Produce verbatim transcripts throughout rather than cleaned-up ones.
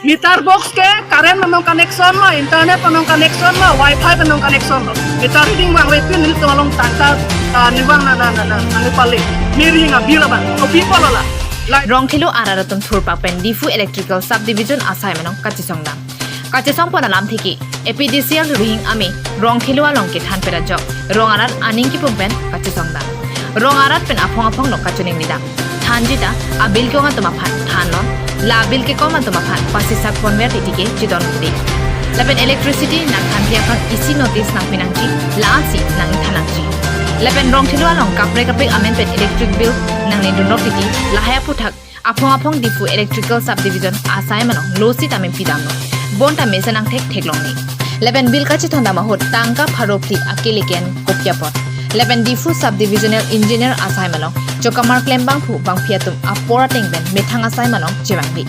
Meter box ke current pen nang connection ma, internet pen nang connection ma, wifi pen nang connection ma. Meter reading vangve pen nelitum along tangka, ah, nivang na na na na nangpale. Meri hing a bill abang. Kopi apotlo la. La Rongthelu arat atum thurpak pen Diphu Electrical Subdivision asai malong kachesong dam. Kachesong pon alamthe ke A P D C L Rohing Ame Rongthelu along kethan pera jok rong arat aning kipum pen kachesong dam. Rong arat pen aphong aphong lo kachiningri dam. Thanji ta a bill kong atum aphan thanlo, la bill kekom atum aphan pasisak ponver titi ke chidon kede. Lapen electricity nangthanji aphan isi notice nangpi nangji, la-ansi nangthan nangji. Lapen Rongthelu along kaprek kaprek amen pen electric bill nanglengdunrok titi lahai aphuthak aphong aphong Diphu Electrical Subdivision asai malong lo sita mempidamlo. Bonta mesen angthek theklongle. Lapen bill kachethon dam ahut tangka pharo phli akele ken kopi apot. Lapen Diphu Subdivisional Engineer asai malong chokamar klembangphu bangphi atum apor ateng pen methang asai malong chevangve.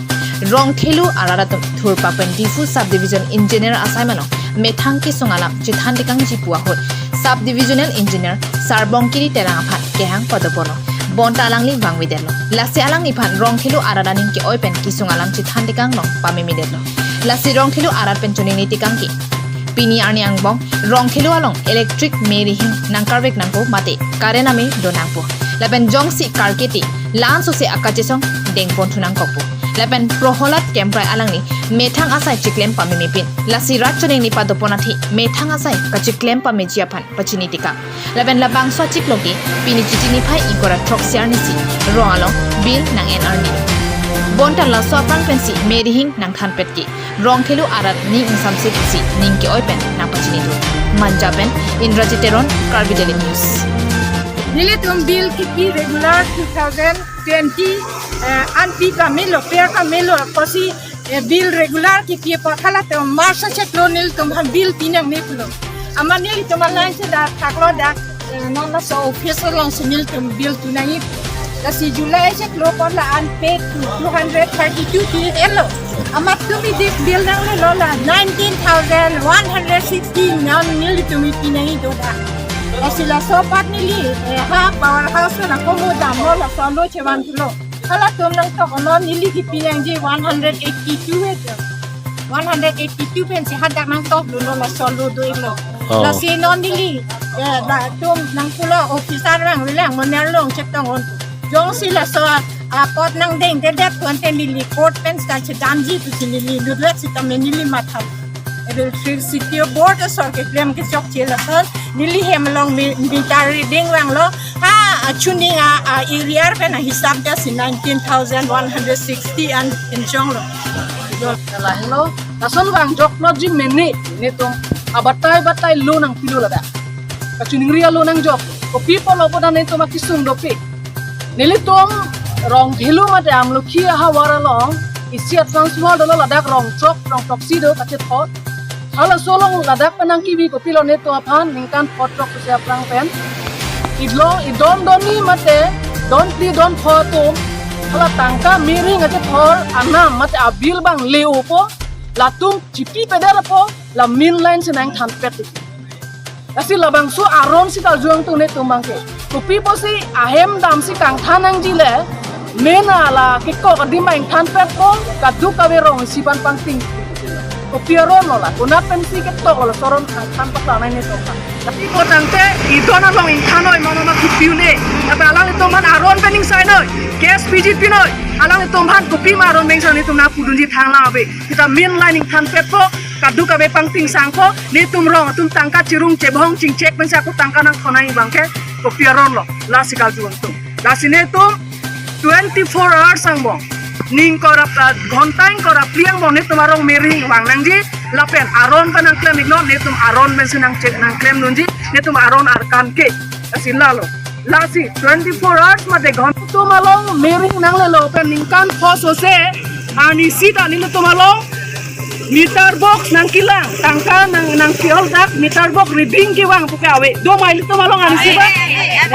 Rongthelu arat atum thurpak pen Diphu Subdivision Engineer asai malong methang kesung alam chethan tekangji pu ahut Subdivisional Engineer Sarbongkiri Terang aphan kehang padopono. Bonta alangli vangvedetlo. Lasi alangliphan Rongthelu arat aning ke-oi pen kesung alam chethan tekang along pamemedetlo. Lasi Rongthelu arat pen choningri tekang ke, pini arni angbong Rongthelu along electric meri hing nangkarvek nangpo mate current ame do nangpo. Lapen jongsi karkete la-an sose akachesong dengpon thu nangkokpo. Lapen Proholad Kemprai alangli methang asai chiklem pamemepin. Lasi rat choningri padopon athe methang asai kachiklem pameji aphan pachini tekang. Lapen labangso achiklo ke pini Chiti niphai ingkoi ra throksi arnisi rong along bill nang-en arni. Bonta laso aphrang pensi meri hing nangthanpet ke Rongthelu arat ning ingsamse pusi ning ke-oi pen nangpachinidun. Manja pen Indrajit Teron, Karbi Daily News. Nelitum bill kipi regular two thousand twenty, eh, anpi kamelo, per kamelo, kosi, eh, bill regular kipi apot halatum March achiklo nelitum aphan bill pinangne pulo. Amat nelitum alangsi dak thaklo dak, eh, non laso office alongsi nelitum bill tunai. Lasi July achiklo apot la unpaid two hundred thirty-two P L lo. Amat tum idik bill nanglelo la nineteen thousand one hundred sixty non nelitum pinangne do dak. Lasi laso apot neli, eh, ha power house na komo damlo laso lo chevan thulo. Halatum nangtok non neli kipi nangji one hundred eighty-two he. One hundred eighty-two pensi hadak nangtoklo, non laso lo doilo. Oh. Lasi non neli, eh, latum nangpulo officer vangvelang mo nerlong chetong on. Jongsi laso apot nangdengdedet pu ante neli court pen sita chedamji pusi neli lutvet sitame neli matha. Electricity board asor keklem kechokche lason neli hem along me-, meter reading vanglo. Ha, a, chuning a, a, area pen ahisap dasi nineteen thousand one hundred sixty an inchonglo. Lahelo, lason vangjoklo ji mene, netum abatai batai lo nangpilo ladak. Kachiningri alo nangjok. Kopi apotlo pu dan netum akesung dopik. Nelitum Rongthelu mate Amlokhi ahavar along isi a-transformer dolo ladak rong throk, rong throksi do kachethot. Halaso along ladak pen nangkevi kopilo netum aphan ningkan pho throk pusi aphrang pen. Idlong, idon doni mate, don phli don pho atum. Hala tangka meri hing achethor anam mate a-bill abang le-opo. Latum chipi peder apo, la main line si nangthanpet. Lasi labangso aron sita arjuang tung netum abangke. Kopi pusi ahem damsi kangthan nangji le, main a la kekok adim abang thanpetpo, kadokave rong isi abang pangting. Kopi aron lo la, konat pensi ketok lo la, laso aron kangthan patla nai netum abang. Lasi ko tangte, idon along ingthan noi, mano ma kopi un-e. Ata alanglitum aphan aron pen ingsai noi, K S P G P noi, alanglitum aphan kopi ma aron pen ingsai netum nangpudunji thang lang ave. Sita main line ingthanpetpo, kadokave pangting sangpo, netum rong atum tangka chirung chebhong chingchek pensi ako tangka nangthonang abangke, kopi aron lo, lasi karjuang tung. Lasi netum twenty-four hours angbong, ning ingkoi ra, ah, ghonta ingkoi ra phli angbong netum arong meri hing vang nangji, lapen aron pen nangklem iknon, netum aron pensi nangchek nangklemdunji, netum aron arkan ke, lasi lalo. Lasi twenty-four hours mate ghonta netum along meri hing nanglelo pen ningkan pho sose arnisi ta nelitum along meter box nangkelang, tangka nang, nangpi-ol dak meter box reading kevang puke ave. Do ma ilitum along arnisi abang?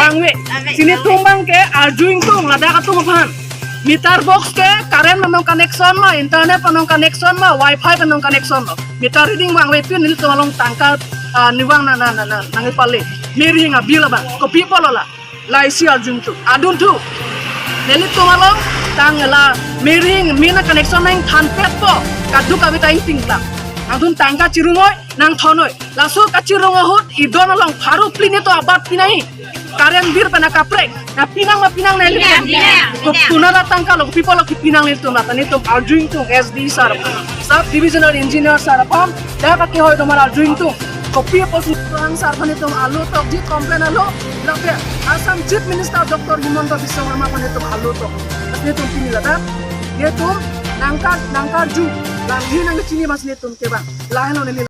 Vangve. Si netum abangke arju ingtung ladak atum aphan. Meter box ke current pen nang connection ma, internet pen nang connection ma, wifi pen nang connection ma. Meter reading vangve pen nelitum along tangka, ah, nivang na na na na nangpale. Meri hing a-bill abang. Kopi apotlo la. La isi arju ingtung, adun thu. Nelitum along tang la meri hing main a-connection nangthanpetpo. Kaduk kami ta ingtingklang. Nangtum tangka chirunoi, nangthonoi. Laso kachirung ahut idon along pharo phli netum abat pinangji. Current bill pen akaprek. Na pinang ma pinang nangli. Pinang, pinang, pinang. Konat atangka lo, people lo kipinang nelitum, lata netum arju ingtung S D sir, sub divisional engineer sir aphan. Dak akehoi atum arju ingtung. Kopi apotsi Trang sir aphan netum alo tokji, complain alo. Lapen Assam Chief Minister Doctor Himanta Biswa Sarma aphan netum alo tok. Netum pini ladak, netum nangkar, nangkarju, nangli nangchini mas netum kevang. Lahenlo neli.